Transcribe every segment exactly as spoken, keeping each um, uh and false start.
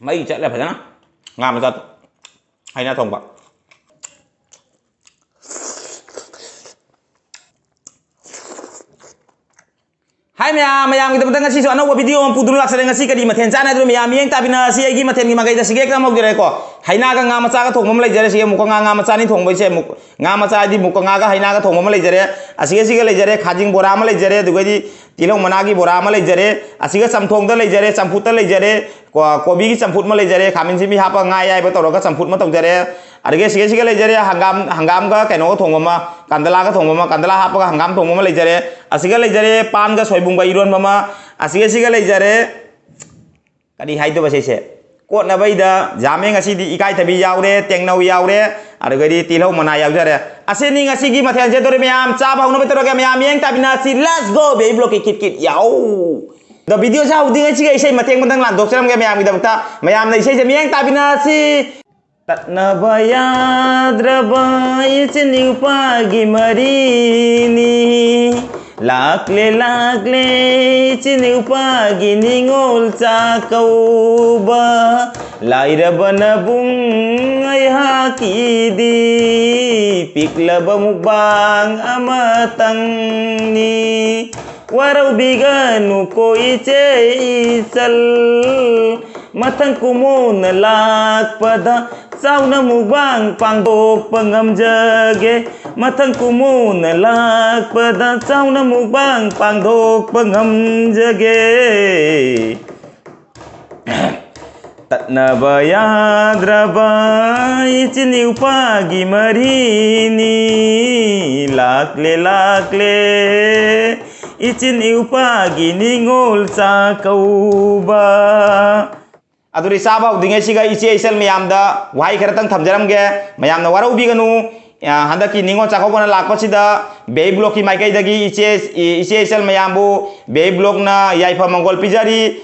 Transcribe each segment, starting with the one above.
ꯃꯩ ꯆꯠꯂꯦ ꯐꯖꯅ꯫ ꯉꯥ ꯃꯆꯥ, ꯍꯩꯅꯥ ꯊꯣꯡꯕ꯫ ꯍꯥꯏ ꯃꯌꯥꯝ, ꯃꯌꯥꯝꯒꯤꯗꯃꯛꯇ ꯉꯁꯤꯁꯨ ꯑꯅꯧꯕ video ꯑꯃ ꯄꯨꯗꯨꯅ ꯂꯥꯛꯆꯔꯦ꯫ ꯉꯁꯤ ꯀꯔꯤ ꯃꯊꯦꯜ ꯆꯥꯅꯗꯣꯏꯅꯣ ꯃꯌꯥꯝ? ꯃꯤꯠꯌꯦꯡ ꯇꯥꯕꯤꯅꯁꯤ꯫ ꯑꯩꯒꯤ ꯃꯊꯦꯜꯒꯤ ꯃꯥꯏꯀꯩꯗ ꯁꯤꯒꯦ ꯍꯦꯛꯇ ꯑꯃ ꯍꯧꯖꯔꯦꯀꯣ꯫ ꯍꯩꯅꯥꯒ ꯉꯥ ꯃꯆꯥꯒ ꯊꯣꯡꯕ ꯑꯃ ꯂꯩꯖꯔꯦ꯫ ꯁꯤꯒꯤ ꯑꯃꯨꯛꯀ ꯉꯥ, ꯉꯥ ꯃꯆꯥꯅꯤ ꯊꯣꯡꯕꯩꯁꯦ꯫ ꯑꯃꯨꯛ ꯉꯥ ꯃꯆꯥ ꯍꯥꯏꯗꯤ ꯃꯨꯛꯀ ꯉꯥꯒ ꯍꯩꯅꯥꯒ ꯊꯣꯡꯕ ꯑꯃ ꯂꯩꯖꯔꯦ꯫ ꯑꯁꯤꯒ ꯁꯤꯒ ꯂꯩꯖꯔꯦ ꯈꯥꯖꯤꯡ ꯕꯣꯔꯥ ꯑꯃ ꯂꯩꯖꯔꯦ꯫ ꯑꯗꯨꯒꯗꯤ ꯇꯤꯜꯍꯧ ꯃꯅꯥꯒꯤ ꯕꯣꯔꯥ ꯑꯃ ꯂꯩꯖꯔꯦ꯫ ꯑꯁꯤꯒ ꯆꯝꯊꯣꯡꯗ ꯂꯩꯖꯔꯦ, ꯆꯝꯐꯨꯠꯇ ꯂꯩꯖꯔꯦ, ꯀꯣ-, ꯀꯣꯕꯤꯒꯤ ꯆꯝꯐꯨꯠ ꯑꯃ ꯂꯩꯖꯔꯦ, ꯈꯥꯃꯦꯟ ꯑꯁꯤꯟꯕꯤ ꯍꯥꯞꯄꯒ ꯉꯥ ꯑꯌꯥꯏꯕ ꯇꯧꯔꯒ ꯆꯝꯐꯨꯠ ꯑꯃ ꯇꯧꯖꯔꯦ꯫ ꯑꯗꯒꯤ ꯑꯁꯤꯒ ꯁꯤꯒ ꯂꯩꯖꯔꯦ ꯍꯪꯒꯥꯝ, ꯍꯪꯒꯥꯝꯒ ꯀꯩꯅꯣꯒ ꯊꯣꯡꯕ ꯑꯃ, ꯀꯥꯟꯗꯂꯥꯒ ꯊꯣꯡꯕ ꯑꯃ, ꯀꯥꯟꯗꯂꯥ ꯍꯥꯞꯄꯒ ꯍꯪꯒꯥꯝ ꯊꯣꯡꯕ ꯑꯃ ꯂꯩꯖꯔꯦ꯫ ꯑꯁꯤꯒ ꯂꯩꯖꯔꯦ ꯄꯥꯟꯒ ꯁꯣꯏꯕꯨꯝꯒ ꯏꯔꯣꯟꯕ ꯑꯃ꯫ ꯑꯁꯤꯒ ꯁꯤꯒ ꯂꯩꯖꯔꯦ, ꯀꯔꯤ ꯍꯥꯏꯗꯣꯏꯕ ꯁꯤꯁꯦ? ꯀꯣꯠꯅꯕꯩꯗ ꯖꯥꯃꯦꯡ ꯑꯁꯤꯗꯤ ꯏꯀꯥꯏꯊꯕꯤ ꯌꯥꯎꯔꯦ, ꯇꯦꯡꯅꯧ ꯌꯥꯎꯔꯦ, ꯑꯗꯨꯒꯗꯤ ꯇꯤꯜꯍꯧ ꯃꯅꯥ ꯌꯥꯎꯖꯔꯦ꯫ ꯑꯁꯤꯅꯤ ꯉꯁꯤꯒꯤ ꯃꯊꯦꯜꯁꯦ꯫ ꯑꯗꯨꯗꯤ ꯃꯌꯥꯝ ꯆꯥꯕ ꯍꯧꯅꯕ ꯇꯧꯔꯒꯦ꯫ ꯃꯌꯥꯝ ꯃꯤꯠꯌꯦꯡ ꯇꯥꯕꯤꯅꯁꯤ꯫ Let's go, baby block ꯀꯤ ꯀꯤꯠ ꯀꯤꯠ ꯌꯥꯎ꯫ ꯑꯗꯣ videoꯁꯦ ꯍꯧꯗ꯭ꯔꯤꯉꯩꯁꯤꯒ ꯏꯁꯩ ꯃꯇꯦꯛ ꯑꯃꯇꯪ ꯂꯥꯟꯊꯣꯛꯆꯔꯝꯒꯦ ꯃꯌꯥꯝꯒꯤꯗꯃꯛꯇ꯫ ꯃꯌꯥꯝꯅ ꯏꯁꯩꯁꯦ ꯃꯤꯠꯌꯦꯡ ꯇꯥꯕꯤꯅꯁꯤ꯫ ꯇꯠꯅꯕ ꯌꯥꯗ꯭ꯔꯕ ꯏꯆꯤꯟ ꯏꯎꯄꯥꯒꯤ ꯃꯔꯤꯅꯤ꯫ ꯂꯥꯛꯂꯦ ꯂꯥꯛꯂꯦ ꯏꯆꯤꯟ ꯏꯎꯄꯥꯒꯤ ꯅꯤꯉꯣꯜ ꯆꯥꯛꯀꯧꯕ꯫ ꯂꯥꯏꯔꯕ ꯅꯕꯨꯡ ꯑꯩꯍꯥꯛꯀꯤꯗꯤ ꯄꯤꯛꯂꯕ ꯃꯨꯛꯕꯥꯡ ꯑꯃꯇꯪꯅꯤ꯫ ꯋꯥꯔꯧꯕꯤꯒꯅꯨꯀꯣ ꯏꯆꯦ ꯏꯆꯜ, ꯃꯊꯪ ꯀꯨꯝꯃꯣꯅ ꯂꯥꯛꯄꯗ ꯆꯥꯎꯅ ꯃꯨꯛꯕꯥꯡ ꯄꯥꯡꯊꯣꯛꯄ ꯉꯝꯖꯒꯦ꯫ ꯃꯊꯪ ꯀꯨꯝꯃꯣꯅ ꯂꯥꯛꯄꯗ ꯆꯥꯎꯅ ꯃꯨꯛꯕꯥꯡ ꯄꯥꯡꯊꯣꯛꯄ ꯉꯝꯖꯒꯦ꯫ ꯇꯠꯅꯕ ꯌꯥꯗ꯭ꯔꯕ ꯏꯆꯤꯟ ꯏꯎꯄꯥꯒꯤ ꯃꯔꯤꯅꯤ꯫ ꯂꯥꯛꯂꯦ ꯂꯥꯛꯂꯦ ꯏꯆꯤꯟ ꯏꯎꯄꯥꯒꯤ ꯅꯤꯉꯣꯜ ꯆꯥꯛꯀꯧꯕ꯫ ꯑꯗꯨꯗꯤ ꯆꯥꯕ ꯍꯧꯗ꯭ꯔꯤꯉꯩꯁꯤꯒ ꯏꯆꯦ ꯏꯆꯜ ꯃꯌꯥꯝꯗ ꯋꯥꯍꯩ ꯈꯔꯇꯪ ꯊꯝꯖꯔꯝꯒꯦ꯫ ꯃꯌꯥꯝꯅ ꯋꯥꯔꯧꯕꯤꯒꯅꯨ꯫ ꯑ, ꯍꯟꯗꯛꯀꯤ ꯅꯤꯉꯣꯜ ꯆꯥꯛꯀꯧꯕꯅ ꯂꯥꯛꯄꯁꯤꯗ baby block ꯀꯤ ꯃꯥꯏꯀꯩꯗꯒꯤ ꯏꯆꯦ, ꯏ-, ꯏꯆꯦ ꯏꯆꯜ ꯃꯌꯥꯝꯕꯨ baby block ꯅ ꯌꯥꯏꯐ ꯃꯪꯒꯣꯜ ꯄꯤꯖꯔꯤ꯫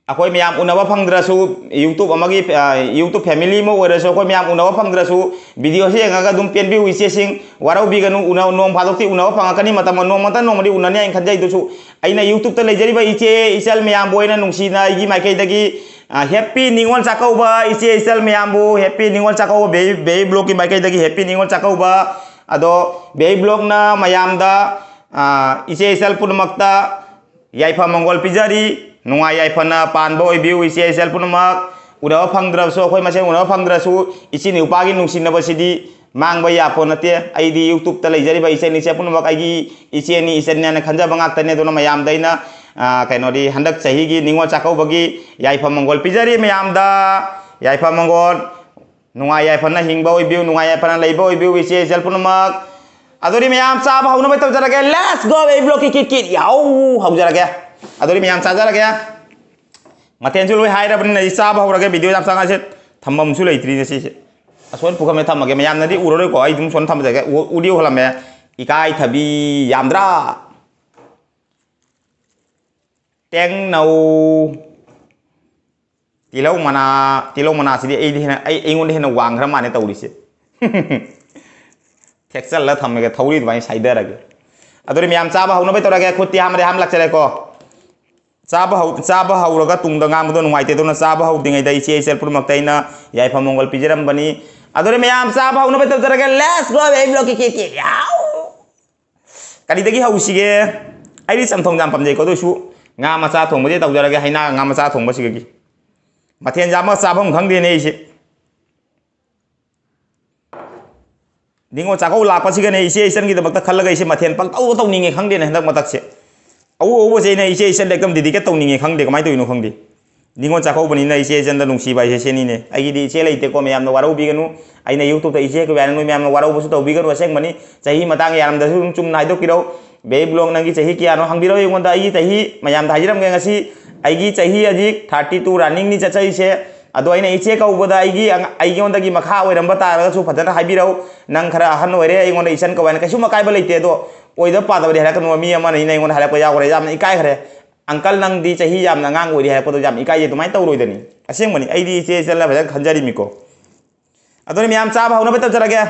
ꯑꯩꯈꯣꯏ ꯃꯌꯥꯝ ꯎꯅꯕ ꯐꯪꯗ꯭ꯔꯁꯨ, YouTube ꯑꯃꯒꯤ, ꯑ, YouTube family ꯑꯃ ꯑꯣꯏꯔꯁꯨ, ꯑꯩꯈꯣꯏ ꯃꯌꯥꯝ ꯎꯅꯕ ꯐꯪꯗ꯭ꯔꯁꯨ, video ꯁꯤ ꯌꯦꯡꯉꯒ ꯑꯗꯨꯝ ꯄꯦꯟꯕꯤꯌꯨ ꯏꯆꯦꯁꯤꯡ, ꯋꯥꯔꯧꯕꯤꯒꯅꯨ꯫ ꯎꯅ-, ꯅꯣꯡ ꯐꯥꯗꯣꯛꯇꯤ ꯎꯅꯕ ꯐꯪꯉꯛꯀꯅꯤ, ꯃꯇꯝ ꯅꯣꯡꯃꯇ ꯅꯣꯡꯃꯗꯤ ꯎꯅꯅꯤ ꯍꯥꯏꯅ ꯈꯟꯖꯩ꯫ ꯑꯗꯨꯁꯨ ꯑꯩꯅ YouTube ꯇ ꯂꯩꯖꯔꯤꯕ ꯏꯆꯦ ꯏꯆꯜ ꯃꯌꯥꯝꯕꯨ ꯑꯩꯅ ꯅꯨꯡꯁꯤꯅ ꯑꯩꯒꯤ ꯃꯥꯏꯀꯩꯗꯒꯤ, ꯑ, happy ꯅꯤꯉꯣꯜ ꯆꯥꯛꯀꯧꯕ ꯏꯆꯦ ꯏꯆꯜ ꯃꯌꯥꯝꯕꯨ, happy Ningol Chakkouba, baby, baby vlog ꯀꯤ ꯃꯥꯏꯀꯩꯗꯒꯤ happy ꯅꯤꯉꯣꯜ ꯆꯥꯛꯀꯧꯕ꯫ ꯑꯗꯣ ꯕꯦꯕꯤ vlog ꯅ ꯃꯌꯥꯝꯗ, ꯑ, ꯏꯆꯦ ꯏꯆꯜ ꯄꯨꯝꯅꯃꯛꯇ ꯌꯥꯏꯐ ꯃꯪꯒꯣꯜ ꯄꯤꯖꯔꯤ꯫ ꯅꯨꯡꯉꯥꯏ ꯌꯥꯏꯐꯅ ꯄꯥꯟꯕ ꯑꯣꯏꯕꯤꯌꯨ ꯏꯆꯦ ꯏꯆꯜ ꯄꯨꯝꯅꯃꯛ꯫ ꯎꯅꯕ ꯐꯪꯗ꯭ꯔꯕꯁꯨ, ꯑꯩꯈꯣꯏ ꯃꯁꯦꯟ ꯎꯅꯕ ꯐꯪꯗ꯭ꯔꯁꯨ, ꯏꯆꯤꯟ ꯏꯅꯥꯎꯄꯥꯒꯤ ꯅꯨꯡꯁꯤꯅꯕꯁꯤꯗꯤ ꯃꯥꯡꯕ ꯌꯥꯄꯣꯠ ꯅꯠꯇꯦ꯫ ꯑꯩꯗꯤ YouTube ꯇ ꯂꯩꯖꯔꯤꯕ ꯏꯆꯦ ꯏꯆꯦ ꯄꯨꯝꯅꯃꯛ ꯑꯩꯒꯤ ꯏꯆꯦꯅꯤ, ꯏꯆꯟꯅꯤ ꯍꯥꯏꯅ ꯈꯟꯖꯕ ꯉꯥꯛꯇꯅꯤ꯫ ꯑꯗꯨꯅ ꯃꯌꯥꯝꯗ ꯑꯩꯅ, ꯑ, ꯀꯩꯅꯣꯗꯤ, ꯍꯟꯗꯛ ꯆꯍꯤꯒꯤ ꯅꯤꯉꯣꯜ ꯆꯥꯛꯀꯧꯕꯒꯤ ꯌꯥꯏꯐ ꯃꯪꯒꯣꯜ ꯄꯤꯖꯔꯤ ꯃꯌꯥꯝꯗ꯫ ꯌꯥꯏꯐ ꯃꯪꯒꯣꯜ꯫ ꯅꯨꯡꯉꯥꯏ ꯌꯥꯏꯐꯅ ꯍꯤꯡꯕ ꯑꯣꯏꯕꯤꯌꯨ, ꯅꯨꯡꯉꯥꯏ ꯌꯥꯏꯐꯅ ꯂꯩꯕ ꯑꯣꯏꯕꯤꯌꯨ ꯏꯆꯦ ꯏꯆꯜ ꯄꯨꯝꯅꯃꯛ꯫ ꯑꯗꯨꯗꯤ ꯃꯌꯥꯝ ꯆꯥꯕ ꯍꯧꯅꯕ ꯇꯧꯖꯔꯒꯦ꯫ Let's go, baby vlog ꯀꯤ ꯀꯤꯠ ꯀꯤꯠ꯫ ꯌꯥꯎ! ꯍꯧꯖꯔꯒꯦ꯫ ꯑꯗꯨꯗꯤ ꯃꯌꯥꯝ ꯆꯥꯖꯔꯒꯦ꯫ ꯃꯊꯦꯜꯁꯨ ꯂꯣꯏ ꯍꯥꯏꯔꯕꯅꯤꯅ ꯑꯩ ꯆꯥꯕ ꯍꯧꯔꯒꯦ꯫ Video ꯌꯥꯝ ꯁꯥꯡꯉꯁꯦ ꯊꯝꯐꯝꯁꯨ ꯂꯩꯇ꯭ꯔꯤ ꯉꯁꯤꯁꯦ꯫ ꯑꯁꯣꯏ ꯄꯨꯈꯝꯁꯦ ꯊꯝꯃꯒꯦ꯫ ꯃꯌꯥꯝꯅꯗꯤ ꯎꯔꯔꯣꯏꯀꯣ꯫ ꯑꯩ ꯑꯗꯨꯝ ꯁꯣꯝ ꯊꯝꯖꯒꯦ꯫ ꯎ-, ꯎꯗꯤ ꯎꯍꯜꯂꯝꯃꯦ꯫ ꯏꯀꯥꯏꯊꯕꯤ ꯌꯥꯝꯗ꯭ꯔꯥ? ꯇꯦꯡꯅꯧ꯫ ꯇꯤꯜꯍꯧ ꯃꯅꯥ, ꯇꯤꯜꯍꯧ ꯃꯅꯥꯁꯤꯗꯤ ꯑꯩꯗꯤ ꯍꯦꯟꯅ, ꯑꯩ, ꯑꯩꯉꯣꯟꯗ ꯍꯦꯟꯅ ꯋꯥꯡꯈ꯭ꯔ ꯃꯥꯜꯂꯦ ꯇꯧꯔꯤꯁꯦ꯫ ꯊꯦꯛꯆꯜꯂ ꯊꯝꯃꯒꯦ, ꯊꯧꯔꯤ ꯑꯗꯨꯃꯥꯏꯅ ꯁꯥꯏꯗꯔꯒꯦ꯫ ꯑꯗꯨꯗꯤ ꯃꯌꯥꯝ ꯆꯥꯕ ꯍꯧꯅꯕ ꯇꯧꯔꯒꯦ꯫ ꯈꯨꯠꯇꯤ ꯍꯥꯝꯃꯗꯤ ꯍꯥꯝ ꯂꯥꯛꯆꯔꯦꯀꯣ꯫ ꯆꯥꯕ ꯍꯧ-, ꯆꯥꯕ ꯍꯧꯔꯒ ꯇꯨꯡꯗ ꯉꯥꯡꯕꯗꯣ ꯅꯨꯡꯉꯥꯏꯇꯦ, ꯑꯗꯨꯅ ꯆꯥꯕ ꯍꯧꯗ꯭ꯔꯤꯉꯩꯗ ꯏꯆꯦ ꯏꯆꯜ ꯄꯨꯝꯅꯃꯛꯇ ꯑꯩꯅ ꯌꯥꯏꯐ ꯃꯪꯒꯣꯜ ꯄꯤꯖꯔꯝꯕꯅꯤ꯫ ꯑꯗꯨꯗꯤ ꯃꯌꯥꯝ ꯆꯥꯕ ꯍꯧꯅꯕ ꯇꯧꯖꯔꯒꯦ꯫ Let's go, baby vlog ꯀꯤ ꯀꯤꯠ ꯀꯤꯠ꯫ ꯌꯥꯎ! ꯀꯔꯤꯗꯒꯤ ꯍꯧꯁꯤꯒꯦ? ꯑꯩꯗꯤ ꯆꯝꯊꯣꯡ ꯌꯥꯝ ꯄꯥꯝꯖꯩꯀꯣ, ꯑꯗꯨ ꯑꯣꯏꯁꯨ ꯉꯥ ꯃꯆꯥ ꯊꯣꯡꯕꯗꯤ ꯇꯧꯖꯔꯒꯦ, ꯍꯩꯅꯥ ꯉꯥ ꯃꯆꯥ ꯊꯣꯡꯕꯁꯤꯗꯒꯤ꯫ ꯃꯊꯦꯜꯁꯦ ꯑꯃ ꯆꯥꯐꯝ ꯈꯪꯗꯦꯅꯦ ꯑꯩꯁꯦ꯫ ꯅꯤꯉꯣꯜ ꯆꯥꯛꯀꯧ ꯂꯥꯛꯄꯁꯤꯒꯅꯦ ꯏꯆꯦ ꯏꯆꯟꯒꯤꯗꯃꯛꯇ ꯈꯜꯂꯒ ꯑꯩꯁꯦ ꯃꯊꯦꯜ ꯄꯪꯇꯧ ꯇꯧꯅꯤꯡꯉꯦ ꯈꯪꯗꯦꯅꯦ ꯍꯟꯗꯛ ꯃꯇꯛꯁꯦ꯫ ꯑꯎ ꯑꯎꯕꯁꯦ ꯑꯩꯅ ꯏꯆꯦ ꯏꯆꯟꯗ ꯑꯦꯛꯗꯝ dedicate ꯇꯧꯅꯤꯡꯉꯦ ꯈꯪꯗꯦ, ꯀꯃꯥꯏꯅ ꯇꯧꯔꯤꯅꯣ ꯈꯪꯗꯦ꯫ ꯅꯤꯉꯣꯜ ꯆꯥꯛꯀꯧꯕꯅꯤꯅ ꯏꯆꯦ ꯏꯆꯟꯗ ꯅꯨꯡꯁꯤꯕ ꯍꯥꯏꯁꯦ ꯁꯤꯅꯤꯅꯦ꯫ ꯑꯩꯒꯤꯗꯤ ꯏꯆꯦ ꯂꯩꯇꯦꯀꯣ, ꯃꯌꯥꯝꯅ ꯋꯥꯔꯧꯕꯤꯒꯅꯨ꯫ ꯑꯩꯅ YouTube ꯇ ꯏꯆꯦ ꯀꯧꯏ ꯍꯥꯏꯅ ꯅꯣꯏ ꯃꯌꯥꯝꯅ ꯋꯥꯔꯧꯕꯁꯨ ꯇꯧꯕꯤꯒꯅꯨ꯫ ꯑꯁꯦꯡꯕꯅꯤ, ꯆꯍꯤ ꯃꯇꯥꯡ ꯌꯥꯔꯝꯗꯁꯨ ꯑꯗꯨꯝ ꯆꯨꯝꯅ ꯍꯥꯏꯗꯣꯛꯄꯤꯔꯧ꯫ ꯕꯦꯕꯤ vlog ꯅꯪꯒꯤ ꯆꯍꯤ ꯀꯌꯥꯅꯣ ꯍꯪꯕꯤꯔꯧ ꯑꯩꯉꯣꯟꯗ꯫ ꯑꯩꯒꯤ ꯆꯍꯤ ꯃꯌꯥꯝꯗ ꯍꯥꯏꯖꯔꯝꯒꯦ ꯉꯁꯤ, ꯑꯩꯒꯤ ꯆꯍꯤ ꯍꯧꯖꯤꯛ thirty two running ꯅꯤ ꯆꯠꯆꯔꯤꯁꯦ꯫ ꯑꯗꯣ ꯑꯩꯅ ꯏꯆꯦ ꯀꯧꯕꯗ ꯑꯩꯒꯤ ꯑꯉ-, ꯑꯩꯉꯣꯟꯗꯒꯤ ꯃꯈꯥ ꯑꯣꯏꯔꯝꯕ ꯇꯥꯔꯒꯁꯨ ꯐꯖꯅ ꯍꯥꯏꯕꯤꯔꯧ꯫ ꯅꯪ ꯈꯔ ꯑꯍꯟ ꯑꯣꯏꯔꯦ, ꯑꯩꯉꯣꯟꯗ ꯏꯆꯟ ꯀꯧ ꯍꯥꯏꯅ ꯀꯩꯁꯨꯝ ꯑꯀꯥꯏꯕ ꯂꯩꯇꯦ꯫ ꯑꯗꯣ ꯑꯣꯏꯗꯕ ꯄꯥꯗꯕꯗꯤ ꯍꯥꯏꯔꯛꯀꯅꯨ, ꯃꯤ ꯑꯃꯅ ꯑꯩꯉꯣꯟꯗ ꯍꯥꯏꯔꯛꯄ ꯌꯥꯎꯈ꯭ꯔꯦ, ꯌꯥꯝꯅ ꯏꯀꯥꯏꯈ꯭ꯔꯦ꯫ "Uncle, ꯅꯪꯗꯤ ꯆꯍꯤ ꯌꯥꯝꯅ ꯑꯉꯥꯡ ꯑꯣꯏꯔꯤ" ꯍꯥꯏꯔꯛꯄꯗꯣ ꯌꯥꯝ ꯏꯀꯥꯏꯖꯩ꯫ ꯑꯗꯨꯃꯥꯏꯅ ꯇꯧꯔꯣꯏꯗꯅꯤ꯫ ꯑꯁꯦꯡꯕꯅꯤ, ꯑꯩꯗꯤ ꯏꯆꯦ ꯏꯆꯜꯂ ꯐꯖꯅ ꯈꯟꯖꯔꯤꯃꯤꯀꯣ꯫ ꯑꯗꯨꯅ ꯃꯌꯥꯝ ꯆꯥꯕ ꯍꯧꯅꯕ ꯇꯧꯖꯔꯒꯦ꯫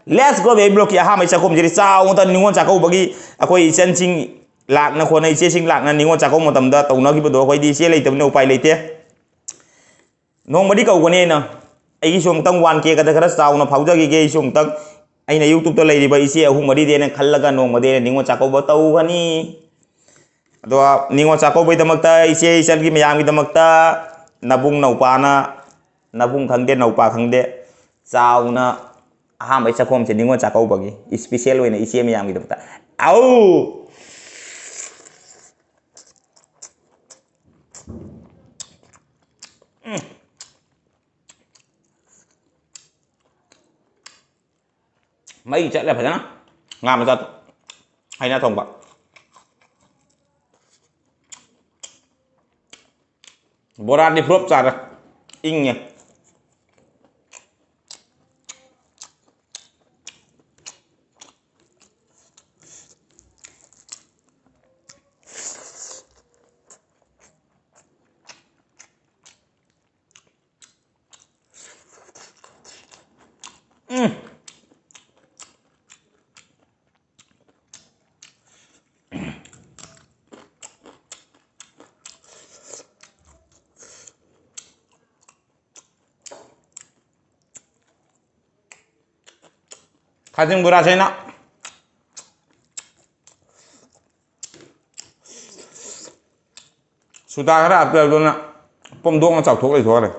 Let's go, baby꯫ Vlogꯀꯤ ꯑꯍꯥꯟꯕꯒꯤ ꯆꯥꯛꯈꯨꯝꯁꯤꯗꯤ ꯆꯥꯎꯅ ꯅꯤꯉꯣꯜ ꯆꯥꯛꯀꯧꯕꯒꯤ ꯑꯩꯈꯣꯏ ꯏꯆꯟꯁꯤꯡ ꯂꯥꯛꯅ ꯈꯣꯠꯅ, ꯏꯆꯦꯁꯤꯡ ꯂꯥꯛꯅ ꯅꯤꯉꯣꯜ ꯆꯥꯛꯀꯧꯕ ꯃꯇꯝꯗ ꯇꯧꯅꯈꯤꯕꯗꯣ ꯑꯩꯈꯣꯏꯗꯤ ꯏꯆꯦ ꯂꯩꯇꯕꯅꯤꯅ ꯎꯄꯥꯏ ꯂꯩꯇꯦ꯫ ꯅꯣꯡꯃꯗꯤ ꯀꯧꯒꯅꯤ ꯑꯩꯅ꯫ ꯑꯩꯒꯤꯁꯨ ꯑꯃꯨꯛꯇꯪ one K ꯀꯗ ꯈꯔ ꯆꯥꯎꯅ ꯐꯥꯎꯖꯈꯤꯒꯦ꯫ ꯑꯩꯁꯨ ꯑꯃꯨꯛꯇꯪ ꯑꯩꯅ YouTubeꯇ ꯂꯩꯔꯤꯕ ꯏꯆꯦ ꯑꯍꯨꯝ ꯃꯔꯤꯗꯤ ꯑꯩꯅ ꯈꯜꯂꯒ ꯅꯣꯡꯃꯗꯤ ꯑꯩꯅ ꯅꯤꯉꯣꯜ ꯆꯥꯛꯀꯧꯕ ꯇꯧꯒꯅꯤ꯫ ꯑꯗꯣ ꯅꯤꯉꯣꯜ ꯆꯥꯛꯀꯧꯕꯩꯗꯃꯛꯇ ꯏꯆꯦ ꯏꯆꯜꯒꯤ ꯃꯌꯥꯝꯒꯤꯗꯃꯛꯇ ꯅꯕꯨꯡ ꯅꯧꯄꯥꯅ, ꯅꯕꯨꯡ ꯈꯪꯗꯦ ꯅꯧꯄꯥ ꯈꯪꯗꯦ, ꯆꯥꯎꯅ ꯑꯍꯥꯟꯕꯩ ꯆꯥꯛꯈꯣꯝꯁꯦ ꯅꯤꯉꯣꯜ ꯆꯥꯛꯀꯧꯕꯒꯤ special ꯑꯣꯏꯅ ꯏꯆꯦ ꯃꯌꯥꯝꯒꯤꯗꯃꯛꯇ꯫ ꯑꯧ! ꯃꯩ ꯆꯠꯂꯦ ꯐꯖꯅ꯫ ꯉꯥ ꯃꯆꯥ ꯍꯥꯏꯅ ꯊꯣꯡꯕ꯫ ꯕꯣꯔꯥꯗꯤ flop ꯆꯥꯔꯦ꯫ ꯏꯪꯉꯦ꯫ ꯎꯝ꯫ ꯊꯥꯖꯤꯡ ꯕꯣꯔꯥꯁꯦ ꯑꯩꯅ ꯁꯨꯗꯥ ꯈꯔ ꯍꯥꯞꯆꯔꯗꯨꯅ ꯄꯣꯝꯗꯣꯛꯅ ꯆꯥꯎꯊꯣꯛ ꯂꯩꯊꯣꯛꯈ꯭ꯔꯦ꯫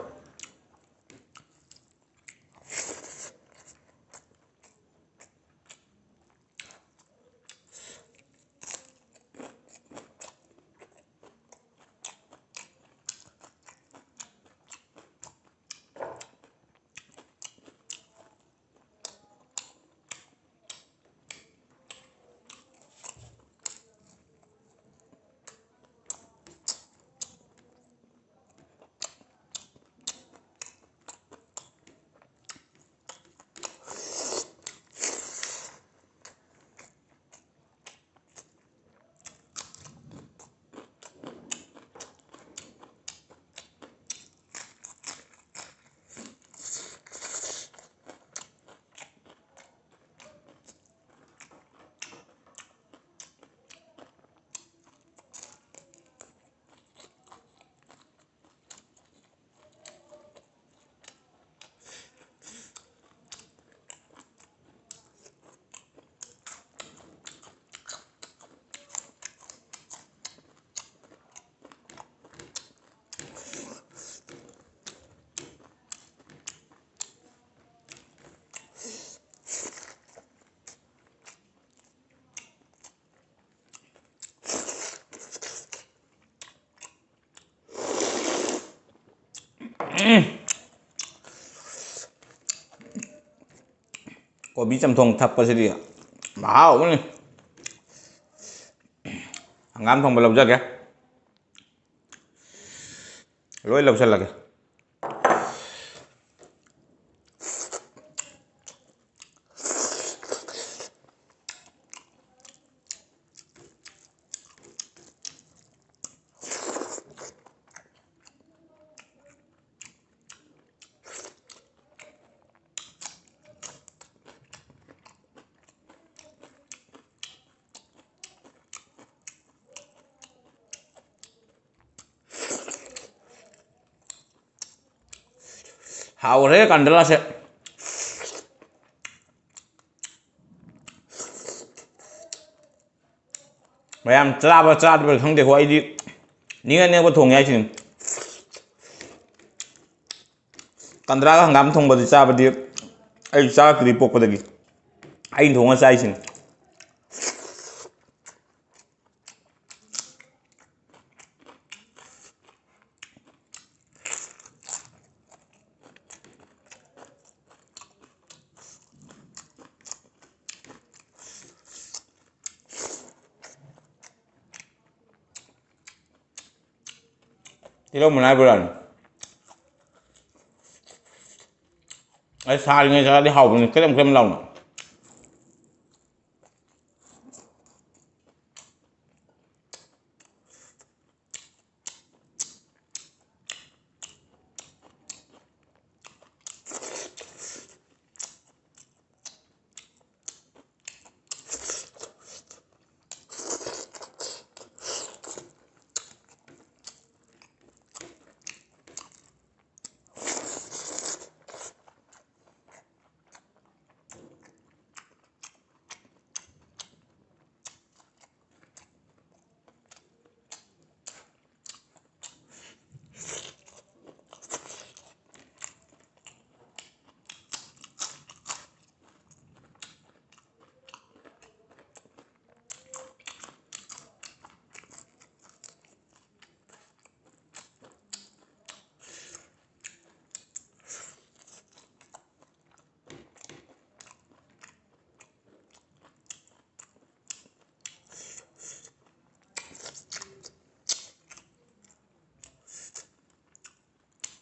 ꯀꯣꯕꯤ ꯆꯝꯊꯣꯡ ꯊꯛꯄꯁꯤꯗꯤ ꯃꯍꯥꯎ ꯑꯃꯅꯤ꯫ ꯍꯪꯒꯥꯝ ꯊꯣꯡꯕ ꯂꯧꯖꯒꯦ꯫ ꯂꯣꯏ ꯂꯧꯁꯜꯂꯒꯦ꯫ ꯍꯥꯎꯔꯦ ꯀꯥꯟꯗꯂꯥꯁꯦ꯫ ꯃꯌꯥꯝ ꯆꯥꯕ ꯆꯥꯗꯕ ꯈꯪꯗꯦꯀꯣ, ꯑꯩꯗꯤ ꯅꯤꯡꯉ ꯅꯤꯡꯉꯕ ꯊꯣꯡꯉꯦ ꯍꯥꯏꯁꯤꯅꯤ꯫ ꯀꯟꯗ꯭ꯔꯥꯒ ꯍꯪꯒꯥꯝ ꯊꯣꯡꯕꯗꯤ ꯆꯥꯕꯗꯤ ꯑꯩ ꯆꯥꯔꯛꯇ꯭ꯔꯤ ꯄꯣꯛꯄꯗꯒꯤ꯫ ꯑꯩꯅ ꯊꯣꯡꯉ ꯆꯥꯏꯁꯤꯅꯤ꯫ ꯇꯤꯜꯍꯧ ꯃꯅꯥꯏ ꯕꯣꯔꯥꯅꯤ꯫ ꯑꯩ ꯁꯥꯔꯤꯉꯩ ꯆꯥꯔꯗꯤ ꯍꯥꯎꯕꯅꯤ, ꯀ꯭ꯔꯦꯝ ꯀ꯭ꯔꯦꯝ ꯂꯥꯎꯅ꯫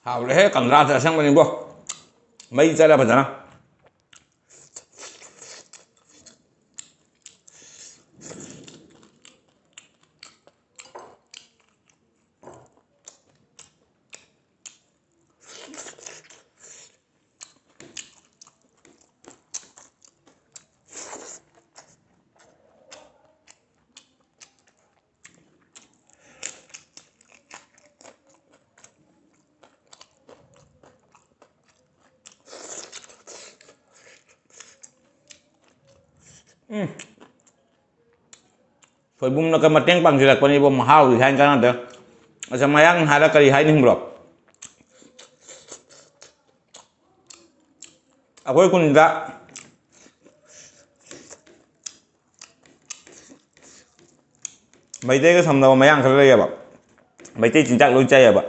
ꯍꯥꯎꯔꯦꯍꯦ, ꯀꯪꯒ꯭ꯔꯥꯁꯦ ꯑꯁꯪꯕꯅꯤꯕꯣ꯫ ꯃꯩ ꯆꯠꯂꯦ ꯐꯖꯅ꯫ ꯎꯝ꯫ ꯁꯣꯏꯕꯨꯝꯅꯒ ꯃꯇꯦꯡ ꯄꯥꯡꯁꯤꯜꯂꯛꯄꯅꯦꯕꯣ, ꯃꯍꯥꯎꯗꯤ ꯍꯥꯏꯅ ꯀꯥꯟꯅꯗꯦ꯫ ꯑꯁ, ꯃꯌꯥꯡ ꯍꯥꯏꯔ ꯀꯔꯤ ꯍꯥꯏꯅꯤꯡꯕ꯭ꯔꯣ? ꯑꯩꯈꯣꯏ ꯈꯨꯟꯗ ꯃꯩꯇꯩꯒ ꯁꯝꯅꯕ ꯃꯌꯥꯡ ꯈꯔ ꯂꯩꯌꯦꯕ, ꯃꯩꯇꯩ ꯆꯤꯟꯖꯥꯛ ꯂꯣꯏ ꯆꯥꯏꯌꯦꯕ꯫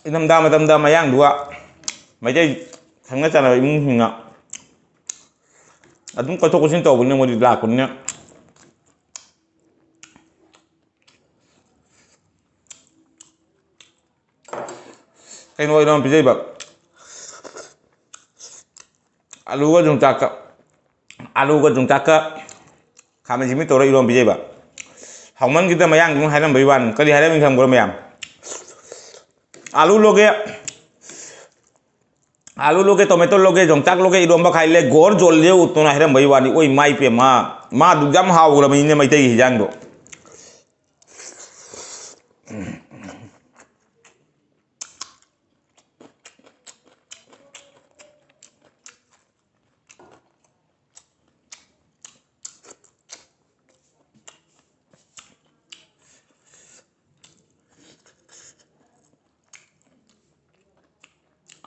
ꯏꯪꯊꯝꯊꯥ ꯃꯇꯝꯗ ꯃꯌꯥꯡꯗꯨꯒ ꯃꯩꯇꯩ ꯈꯪꯅ ꯆꯥꯟꯅꯕ ꯏꯃꯨꯡꯁꯤꯡꯅ ꯑꯗꯨꯝ ꯀꯣꯏꯊꯣꯛ ꯀꯣꯏꯁꯤꯟ ꯇꯧꯕꯅꯤꯅ, ꯃꯣꯏꯗꯤ ꯂꯥꯛꯄꯅꯤꯅ꯫ ꯀꯩꯅꯣ ꯑꯣꯏꯅ ꯄꯤꯖꯩꯕ, ꯑꯂꯨꯒ ꯌꯣꯡꯆꯥꯛꯀ, ꯑꯂꯨꯒ ꯌꯣꯡꯆꯥꯛꯀ ꯈꯥꯃꯦꯟ ꯑꯁꯤꯟꯕꯤ ꯇꯧꯔ ꯏꯔꯣꯝ ꯄꯤꯖꯩꯕ꯫ ꯍꯥꯎꯃꯟꯈꯤꯗ ꯃꯌꯥꯡꯗꯨꯅ ꯍꯥꯏꯔꯝꯕꯒꯤ ꯋꯥꯅꯤ꯫ ꯀꯔꯤ ꯍꯥꯏꯔꯝꯃꯤ ꯈꯪꯕ꯭ꯔꯣ ꯃꯌꯥꯝ? "ꯑꯂꯨ ꯂꯣꯒꯦ, ꯑꯂꯨ ꯂꯣꯒꯦ, ꯇꯣꯃꯦꯇꯣ ꯂꯣꯒꯦ, ꯌꯣꯡꯆꯥꯛ ꯂꯣꯒꯦ, ꯏꯔꯣꯝꯕ ꯈꯥꯏ ꯂꯦ, ꯒꯣꯔ ꯖꯣꯜ ꯂꯦ ꯎꯠꯇꯨꯅ" ꯍꯥꯏꯔꯝꯕꯒꯤ ꯋꯥꯅꯤ꯫ ꯑꯣꯏ ꯃꯥꯏ ꯄꯦꯝꯃ, ꯃꯥꯗꯨ ꯌꯥꯝ ꯍꯥꯎꯈ꯭ꯔꯕꯅꯤꯅꯦ ꯃꯩꯇꯩꯒꯤ ꯍꯤꯟꯖꯥꯡꯗꯣ꯫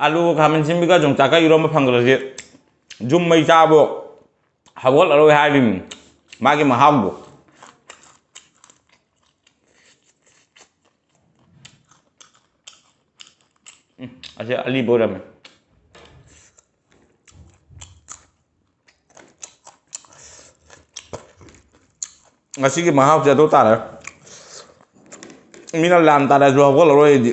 ꯑꯂꯨꯒ ꯈꯥꯃꯦꯟ ꯑꯁꯤꯟꯕꯤꯒ ꯌꯣꯡꯆꯥꯛꯀ ꯏꯔꯣꯝꯕ ꯐꯪꯈ꯭ꯔꯗꯤ ꯌꯨꯝ ꯃꯩ ꯆꯥꯕꯨ ꯍꯧꯒꯠꯂꯔꯣꯏ ꯍꯥꯏꯔꯤꯕꯅꯤ, ꯃꯥꯒꯤ ꯃꯍꯥꯎꯗꯣ꯫ ꯎꯝ, ꯑꯁꯤ ꯑꯂꯤꯕ ꯑꯣꯏꯔꯝꯃꯦ꯫ ꯉꯁꯤꯒꯤ ꯃꯍꯥꯎꯁꯦ ꯑꯗꯨ ꯇꯥꯔꯦ꯫ ꯃꯤꯅ ꯂꯥꯟ ꯇꯥꯔꯁꯨ ꯍꯧꯒꯠꯂꯔꯣꯏ ꯑꯩꯗꯤ꯫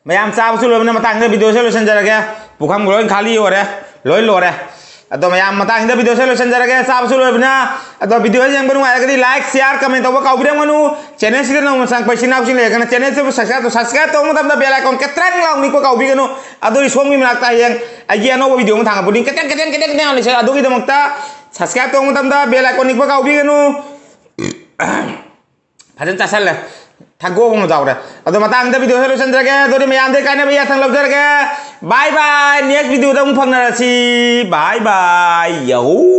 ꯃꯌꯥꯝ ꯆꯥꯕꯁꯨ ꯂꯣꯏꯕꯅ ꯃꯇꯥꯡꯁꯤꯗ ꯚꯤꯗꯤꯑꯣꯁꯦ ꯂꯣꯏꯁꯤꯟꯖꯔꯒꯦ꯫ ꯄꯨꯈꯝ ꯂꯣꯏ ꯈꯥꯂꯤ ꯑꯣꯏꯔꯦ, ꯂꯣꯏ ꯂꯣꯏꯔꯦ꯫ ꯑꯗꯣ ꯃꯌꯥꯝ ꯃꯇꯥꯡꯁꯤꯗ ꯚꯤꯗꯤꯑꯣꯁꯦ ꯂꯣꯏꯁꯤꯟꯖꯔꯒꯦ꯫ ꯆꯥꯕꯁꯨ ꯂꯣꯏꯕꯅ, ꯑꯗꯣ ꯚꯤꯗꯤꯑꯣ ꯌꯦꯡꯕ ꯅꯨꯡꯉꯥꯏꯔꯒꯗꯤ like, share, comment ꯇꯧꯕ ꯀꯥꯎꯕꯤꯔꯝꯒꯅꯨ꯫ ꯆꯦꯅꯦꯜꯁꯤꯗ ꯅꯧꯅ ꯆꯪꯉꯛꯄ ꯏꯆꯤꯟ ꯏꯅꯥꯎꯁꯤꯡ ꯂꯩꯔꯒꯅ ꯆꯦꯅꯦꯜꯁꯤꯕꯨ subscribe ꯇꯧ꯫ Subscribe ꯇꯧꯕ ꯃꯇꯝꯗ bell icon ꯀꯇ꯭ꯔꯪ ꯂꯥꯎ ꯅꯤꯛꯄ ꯀꯥꯎꯕꯤꯒꯅꯨ꯫ ꯑꯗꯨꯗꯤ ꯁꯣꯝꯒꯤ ꯃꯅꯥꯛꯇ ꯍꯌꯦꯡ ꯑꯩꯒꯤ ꯑꯅꯧꯕ ꯚꯤꯗꯤꯑꯣ ꯑꯃ ꯊꯥꯡꯒꯠꯄ ꯈꯨꯗꯤꯡ ꯀꯇꯦꯟ ꯀꯇꯦꯟ ꯀꯇꯦꯟ ꯀꯇꯦꯟ ꯂꯩꯁꯦ꯫ ꯑꯗꯨꯒꯤꯗꯃꯛꯇ subscribe ꯇꯧꯕ ꯃꯇꯝꯗ bell icon ꯅꯤꯛꯄ ꯀꯥꯎꯕꯤꯒꯅꯨ꯫ ꯐꯖꯅ ꯆꯥꯁꯜꯂꯦ꯫ ꯊꯥꯡꯒꯣꯛ ꯑꯃ ꯆꯥꯎꯔꯦ꯫ ꯑꯗꯣ ꯃꯇꯥꯡꯗ ꯚꯤꯗꯤꯑꯣꯁꯦ ꯂꯣꯏꯁꯤꯟꯖꯔꯒꯦ꯫ ꯑꯗꯨꯗꯤ ꯃꯌꯥꯝꯗꯩ ꯀꯥꯏꯅꯕ ꯌꯥꯊꯪ ꯂꯧꯖꯔꯒꯦ꯫ Bye bye꯫ Next ꯚꯤꯗꯤꯑꯣꯗ ꯑꯃꯨꯛ ꯐꯪꯅꯔꯁꯤ꯫ Bye bye꯫ ꯌꯥꯍꯨ꯫